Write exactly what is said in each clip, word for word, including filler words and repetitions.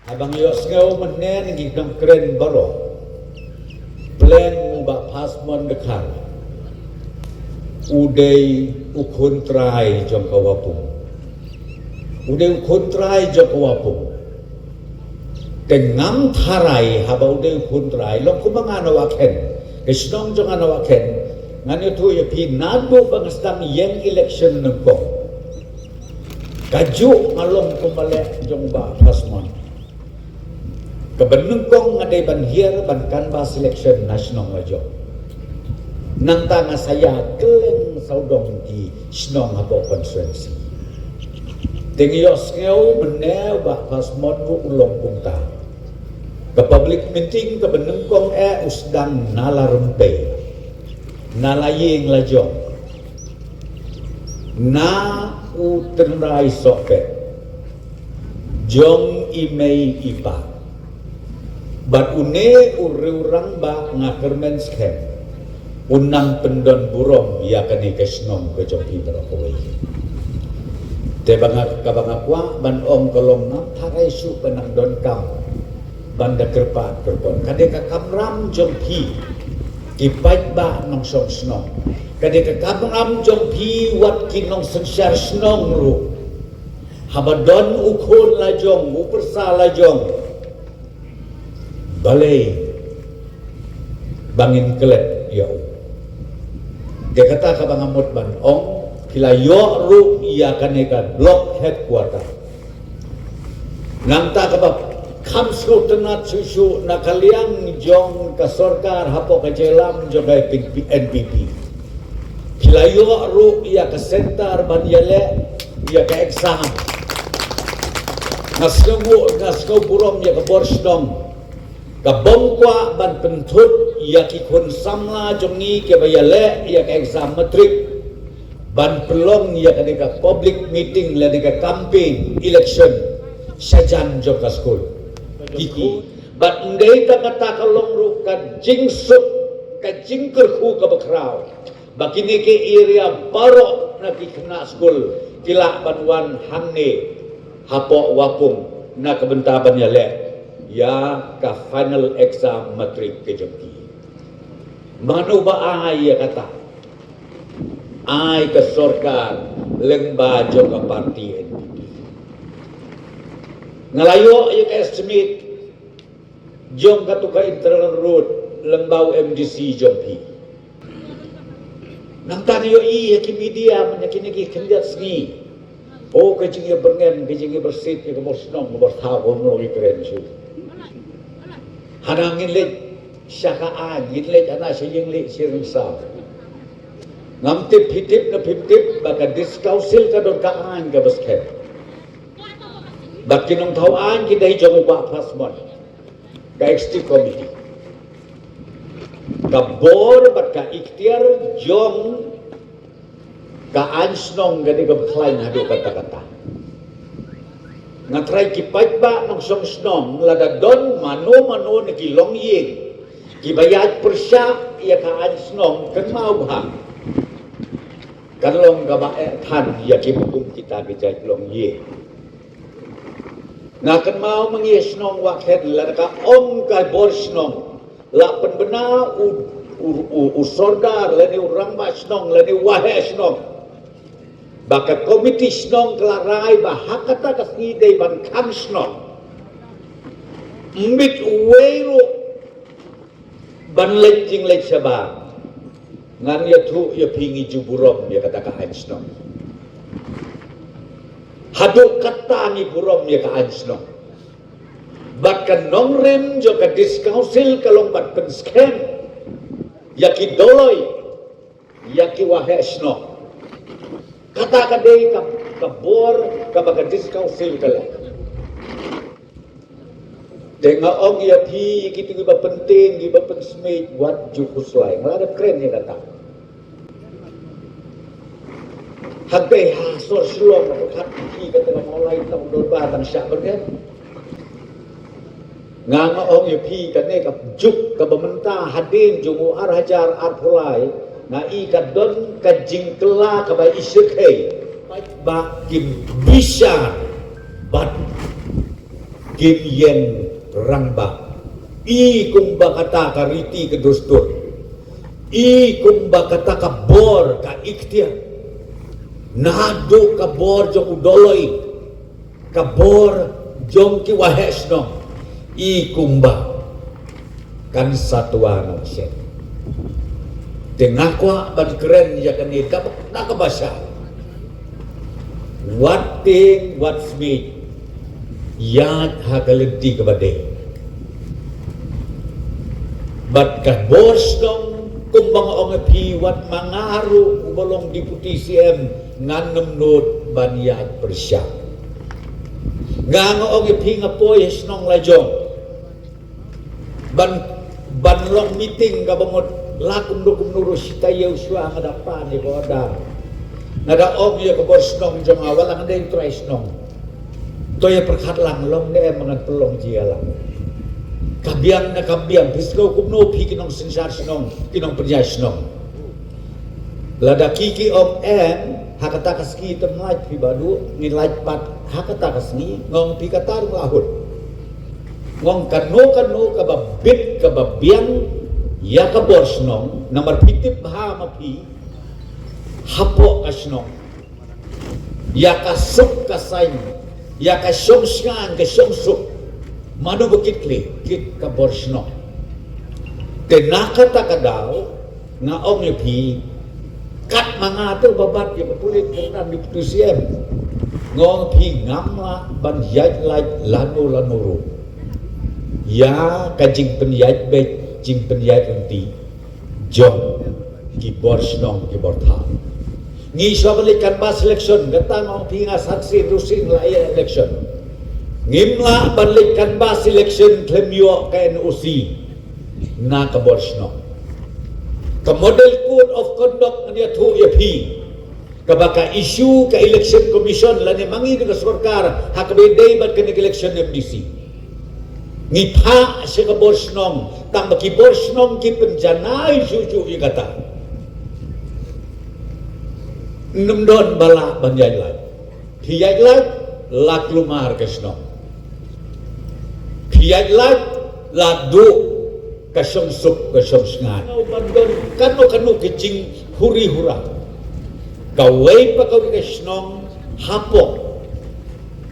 Haba nga ïohsngew mynne na ki nongkren baroh, pleng u Bah Phasmon Dkhar u dei u khun trai jong ka Wapung. U dei u khun trai jong ka Wapung. Te ngam tharai haba u dei u khun trai, long kumba nga na Wahkhen, ka shnong jong nga na Wahkhen, ngan ïathuh ïa phi naduh ba nga sdang ïeng election nyngkong. Kajuh nga long kumba leh jong u Bah Phasmon. Kaba nyngkong nga dei ban hiar ban canvass election na shnong lajong. Nangta nga sa ïa kylleng sawdong ki shnong hapoh constituency. Te nga ïohsngew mynne u Bah Phasmon ruh u long kumta. Ka public meeting kaba nyngkong eh u sdang na Larympei, na la ïing lajong, na u tynrai sohpet jong i mei i pa. Bad une u riewrangbah, nga kyrmen skhem un nang pyndon burom ïa kane ka shnong ka jong phi baroh kawei. Te ba nga, kaba nga kwah ban ong ka long, ngam tharai shuh ba nang donkam ban da kyrpad kyrpon. Ka dei ka kamram jong phi ki paidbah nongshong shnong. Ka dei ka kamram jong phi wat ki nongsynshar shnong ruh. Haba don u khun lajong, u pyrsa lajong, balei ba ngin klet ïa u? Te kata kaba nga mut ban ong, phi la ïoh ruh ïa kane ka block headquarter. Nangta kaba kham sngewtynnat shuh shuh, na ka liang jong ka sorkar hapoh ka jingïalam jong ka N P P, phi la ïoh ruh ïa ka center ban ïaleh ïa ka exam. Nga sngew, nga sngew burom ïa ka bor shnong kaba ym kwah ban pynthut ïa ki khun samla jong ngi kiba ïaleh ïa ka exam matric ban pynlong ïa kane ka public meeting lane ka campaign election shajan jong ka skul. Ki khun, bad ym dei tang kata, ka long ruh ka jingsuk, ka jingkyrkhu kaba khraw ba kine ki area baroh na ki khynnah skul ki lah ban wan hangne hapoh Wapung na ka bynta ban ïaleh ïa ka final exam matric ka jong ki. Mano ba ai ïa kata? Ai ka sorkar lyngba jong ka party N P P. Nga la ïoh ïa ka estimate jong katu ka internal road lyngba u M D C jong phi. Nangta nga ïohi ha ki media mynta kine ki khyndiat sngi. O, ka jingïabyrngem, ka jingïabyrsit ïa ka bor shnong ka bor thaw, ka bor mlong, ïakren shuh. Hana ngin leit sha ka aiñ, ngin leit hana sha ïing leit sha ring saw. Ngam tip phi tip ne phim tip ba ka District Council ka don ka aiñ kaba skhem. Bad ki nongthaw aiñ ki dei jong u Bah Phasmon, ka Executive Committee. Ka bor bad ka iktiar jong ka aiñ shnong ka dei kaba khlaiñ haduh katta katta. Nga trai ki paidbah nongshong shnong, lada don mano mano na ki longïing kiba ïaid pyrshah ïa ka aiñ shnong, kynmaw bha, kan long kaba eh than ïa kiba kum kita ki jait longïing. Nga kynmaw ma ngi ha shnong Wahkhen, lada ka ong ka bor shnong, la pynbna u, u, u, u sordar lane u rangbah shnong lane u waheh shnong, ba ka komiti shnong ka la rai ba ha kata ka sngi dei ban khang shnong. Ym bit uwei ruh ban leit jingleit shabar. Ngan ïathuh ïa phi, ngi ju burom ïa kata ka aiñ shnong. Haduh katta ngi burom ïa ka aiñ shnong. Bad ka nongrim jong ka District Council ka long ban pynskhem ïa ki dolloi, ïa ki waheh shnong. Kata ka dei ka, ka bor kaba ka District Council ka leh. Te nga ong ïa phi, kito kiba pyntieng, kiba pynsmit, wat ju khuslai. Nga la dep kren ïa kata. Hangtei ha sor Shillong, pyrkhat phi kata ka Mawlai tang dorbar tang shah byrngem. Nga, nga ong ïa phi, kane ka juk kaba mynta hadien jong u ar hajar arphew lai, nga i ka don ka jingkylla kaba i shyrkhei. Ba kim bishar bad Kim ïeng rangbah. I kumba kata ka riti ka dustur. I kumba kata ka bor ka iktiar. Naduh ka bor jong u Doloi. Ka bor jong ki waheh shnong. I kumba kan sa tuan shen. Te nga kwah ban kren ïa kane da kaba shai. Wat tieng, wat smiej. Ïaid ha ka lynti kaba dei. Bad ka bor shnong kumba nga ong ïa phi, wat ma nga ruh uba long Deputy C M ngan nym nud ban ïaid pyrshah. Nga nga ong ïa phi nga poi ha shnong la jong. Ban, ban long meeting kaba mut la kumno kumno ruh shi taïew shuwa nga da pan ïa ka order. Nga da ong ïa ka bor shnong jong nga, wat la nga dei u trai shnong. To ïa pyrkhat lang long ne em, ngan pynlong jia lang. Ka biang ne kam biang, phi sngew kumno phi ki nongsynshar shnong, ki nongpynïaid shnong. Lada ki ki ong em, ha kata ka sngi te ym lait phi Bah Duh, ngin lait pat ha kata ka sngi, nga ong phi kata ruh la hut. Nga ong kano kano kaba bit kaba biang ïa ka bor shnong, namar phi tip bha ma phi, hapoh ka shnong, ïa ka suk ka saiñ, ïa ka shong shngaiñ ka shong suk, mano ba kit khlieh? Kit ka bor shnong. Te na kata ka daw nga ong ïa phi, kat ma nga te ba bat ïa ka pulit, ka nang Deputy C M. Nga ong ïa phi ngam lah ban ïaid lait lano lano ruh ïa ka jingpynïaid beit, jingpynïaid lynti jong ki bor shnong ki bor thaw. Ngi shuwa ban leit canvass election, kata nga ong phi nga saksi ruh sien la ïa election. Ngim lah ban leit canvass election khlem ïoh ka N O C na ka bor shnong. Ka model code of conduct ngan ïathuh ïa phi, kaba ka issue ka election commission lane ma ngi ka sorkar ha kaba ïadei bad kane ka election M D C. Ngi phah sha ka bor shnong, tang ba ki bor shnong ki pynjanai shuh shuh ïa kata. Ym don ba lah ban ïaid lait. Phi ïaid lait, la kulmar ka shnong. Phi ïaid lait, la duh ka shong suk ka shong shngaiñ. Ban don kano kano ka jinghuri hura. Kawei pa kawei ka shnong hapoh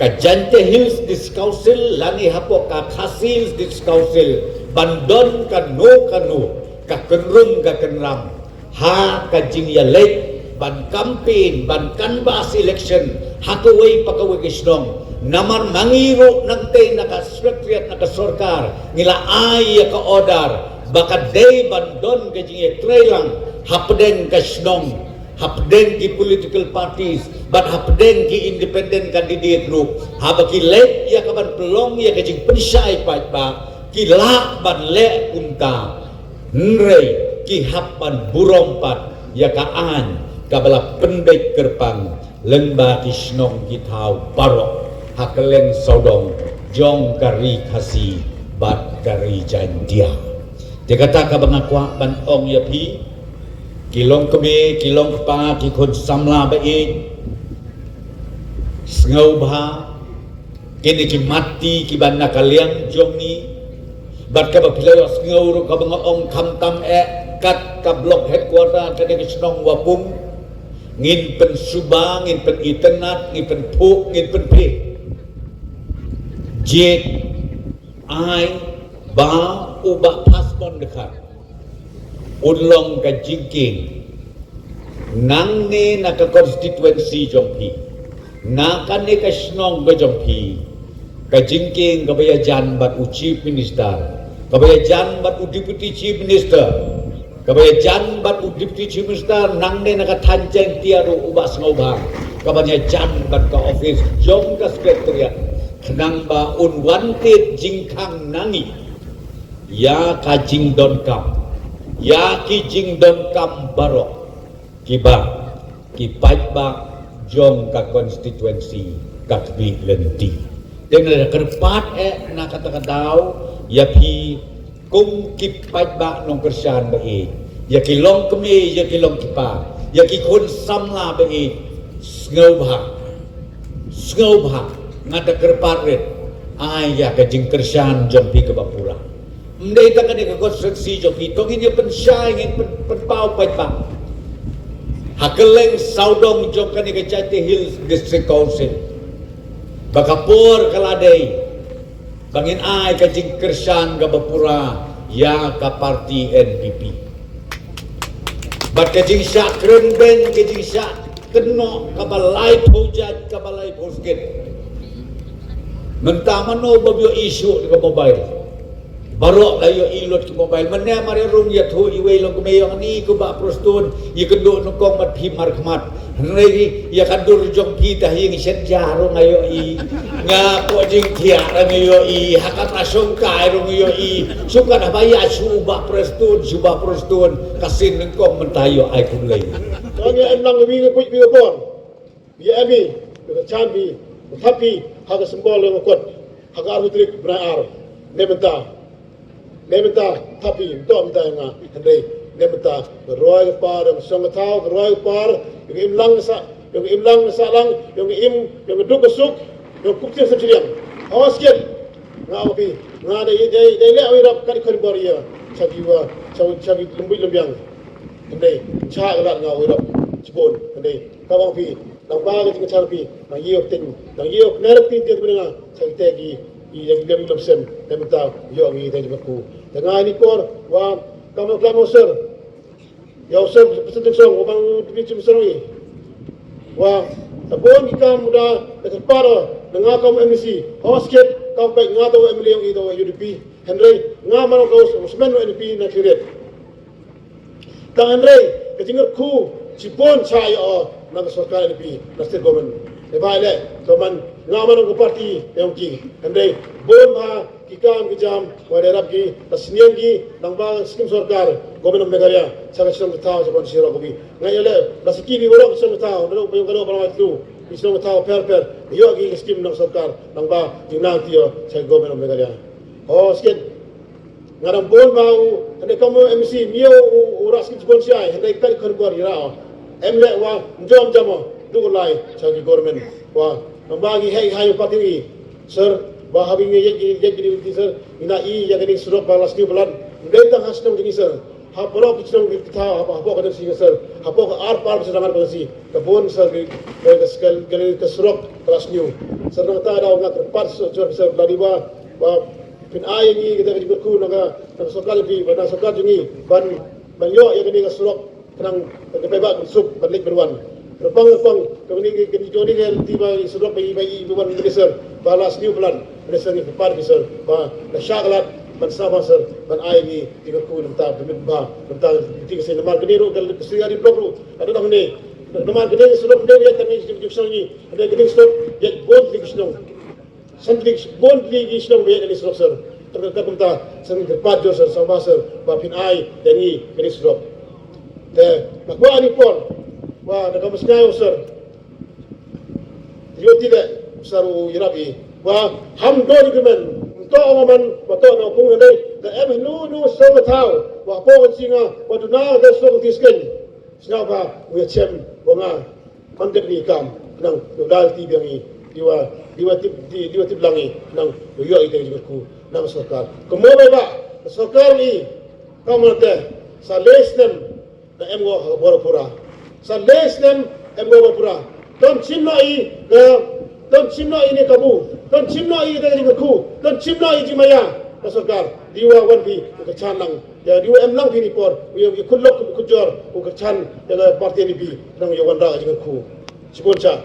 ka Jaintia Hills District Council lane hapoh ka Khasi Hills District Council, ban don kano kano ka kynrum ka kynram ha ka jingïaleit ban campaign, ban canvass election ha kawei pa kawei ka shnong. Namar ma ngi ruh nangtei na ka secretariat na ka sorkar ngi la ai ïa ka order ba ka dei ban don ka jingïatreilang hapdeng ka shnong, hapdeng ki political parties bad hapdeng ki independent candidate ruh, haba ki leit ïa ka ban pynlong ïa ka jingpynshai paidbah, ki lah ban leh kumta. Hynrei ki hap ban burom pat ïa ka aiñ kaba la pynbeit kyrpang lyngba ki shnong ki thaw baroh ha kylleng sawdong jong ka ri Khasi bad ka ri Jaintia. Te kata kaba nga kwah ban ong ïa phi, ki longkmie, ki longkpa, ki khun samla ba ïeit, sngewbha, kine ki matti kiba na ka liang jong ngi, bad kaba phi la ïohsngew ruh kaba nga ong khamtam eh kat ka block headquarter ka dei ka shnong Wapung, ngin pynsuba, ngin pynitynnad, ngin pynphuh, ngin pynphiah. Jied ai ba u Bah Phasmon Dkhar un long ka jingkieng nangne na ka constituency jong phi, na kane ka shnong ka jong phi, ka jingkieng kaba ïajan bad u Chief Minister, kaba ïajan bad u Deputy Chief Minister, kaba ïajan bad u Deputy Chief Minister, nangne na ka thaiñ Jaintia ruh u Bah Sngewbha, kaba ïajan bad ka office jong ka Secretariat, khnang ba un wan thied jingkhang na ngi ïa ka jingdonkam, ïa ki jingdonkam baroh kiba ki paidbah jong ka constituency ka khmih lynti. Te nga da kyrpad eh na kata ka daw ïa phi kum ki paidbah nongkyrshan ba ïeit, ïa ki longkmie, ïa ki longkpa, ïa ki khun samla ba ïeit, sngewbha, sngewbha, nga da kyrpad rit, Ai ïa ka jingkyrshan jong phi kaba pura. Ym dei tang kane ka konstituensi jong phi, to ngin ïa pynshai, ngin pyn, pynpaw paidbah ha kylleng sawdong jong kane ka Jaintia Hills District Council ba ka por ka la dei ba ngin ai ka jingkyrshan kaba pura ïa ka parti N P P. Bad ka jingshah kren beiñ, ka jingshah kynnoh kaba laiphew jait, kaba laiphew skit. Mynta mano ba ïohi shuh ka mobile? Baroh la ïohi lut ka mobile. Mynne mar ïa rung ïathuh iwei long kmie ïong ni, ko Bah Prestone, ïakynduh nyngkong bad phi markhmat. Hynrei ïa ka dur jong phi te ha ïing shet ja ruh nga ïohi. Nga poi jingthiah ruh nga ïohi. Ha ka ta shongkai ruh nga ïohi. Shu kat haba ïa shu Bah Prestone, shu Bah Prestone. Ka sien nyngkong mynta ïoh ai khublei. Tang ïa em lang wi nga poi wi nga por. Ïa em i, ïa ka chan phi, ïa thap phi ha ka symbol ïa ka kot. Ha ka arphew tarik bnai ar. Ne mynta. Ne mynta thap phi, mynta mynta ïa nga. Hynrei ne mynta ka roi ka par, ïa ka shong ka thaw, ka roi ka par, ïa ka imlang ka sah, ïa ka imlang ka sahlang, ïa ka im, ïa ka duk ka suk, ïa ka kup tieng sem chiliang. Hawa skit. Nga ong phi, nga dei dei dei leh ïarap kat i khon bor ïa. Cha ki wa, cha cha ki lembui lembiang. Hynrei cha ka lad nga ïarap chibun. Hynrei ka ong phi, nang ba ka jingchang phi, nang ïoh ting, nang ïoh ner phi tieng phi nga. Cha ki te ki i ïa ki lem lem sem, ne mynta ïoh ngi te jingkyrkhu. Te nga ni por wa kam kam sir. Ïa u sir President Song, u bang u tbi chim sir ngi. Wa ta bon ki kam u da ka kyrpad na nga kam M D C. Hos kit kam pek nga ta M L A ïa u da U D P. Hynrei nga man ka u semen U N P na kiret. Tang hynrei ka jingkyrkhu chibun cha ïa o na ka sorkar N P na state government. Te ba le to man nga man ka party ïa ki. Hynrei bun ba ki kam ki jam wa da rap ki ta sniang ki nang ba skim sorkar government of Meghalaya cha ka shnong ka thaw cha ban shirok ki. Nga ïa le ba siki bi warok shnong ka thaw na lo ba yung ka lo ba tu ki shnong ka thaw per per ïa ki skim nang sorkar nang ba jingnang ti ïa cha government of Meghalaya. Oh skin Nga dang bun ba u, hynrei kam u M C, miaw u, u ras ki jibun siai, hynrei ka khon bor ira. Em le wa, njom jamo, du lai, cha ki government. Wa, nang ba ki hei hai party ni. Sir, ba habi ngi yek, yek, yek, sir, ina i, ya kani surok ba last new blood. Ndei tang has nong kini sir. Ha poro ki chnong ki tha, ha poro ka si sir. Ha poro ka ar par sa dangar ka si. Ka bun sir ki, ka skal, ka surok, ka last new. Sir nang ta da nga kerpat sir, sir, sir, ladi ba, ba, Phin ai ngi kita ka jingkyrkhu na ka, na ka sorkar jong phi, ba na sorkar jong ngi, ban, ban ïoh ïa kane ka surok, khnang ka pynbeit ban suk, ban leit ban wan. Ka pang, ka pang, ka kane ka, ka jong ngi ka lynti ba i surok ba i, ba i, ba wan minister, ba last new plan, minister ngi kyrpad minister, ba na shah ka lad, ban sa ba sir, ban ai ngi, jingkyrkhu na ka bynta, na ka bynta, lynti ka seng namar kane ruh, ka, ka seng ïa di block ruh, ka dang ne, namar kane ka surok ne, ïa kane ka jingkyrkhu ngi, kane ka surok, ïa bun ka jingkyrkhu. San trik bun trik ki shnong ba ïa kane surok sir. Ter ter kumta san trik pat jor sir, sawba sir ba phin ai ïa ngi kane surok. Te na kwah ani por ba da ka musngai u sir. Ïoh ti de sir u ïarap i ba ham do ni kmen. Nto ong man ba to na pung ne dei da em nu nu sawba thaw ba po kan singa ba duna da surok ti sken. Sngewbha u ïa chem wa nga man dep ni kam nang u dal ti biang i diwa diwa tip di diwa tip lang i nang u ïoh i te jingkyrkhu nang sorkar. Kemo ba ba sorkar i kam te sa le snem na em ngo ha bor pura. Sa le snem em ngo bor pura. Ton chim no i ka ton chim no i ni kabu. Ton chim no i te jingkyrkhu. Ton chim no i jingmaya na sorkar. Diwa wan bi ka chan lang. Ïa, ïa, em lang phi ni por, ïa, ïa, khut lok, khut jor, u kyrchan, ïa, ka party N P P, nang ïa wanrah ka jingkyrkhu. Shibun sha.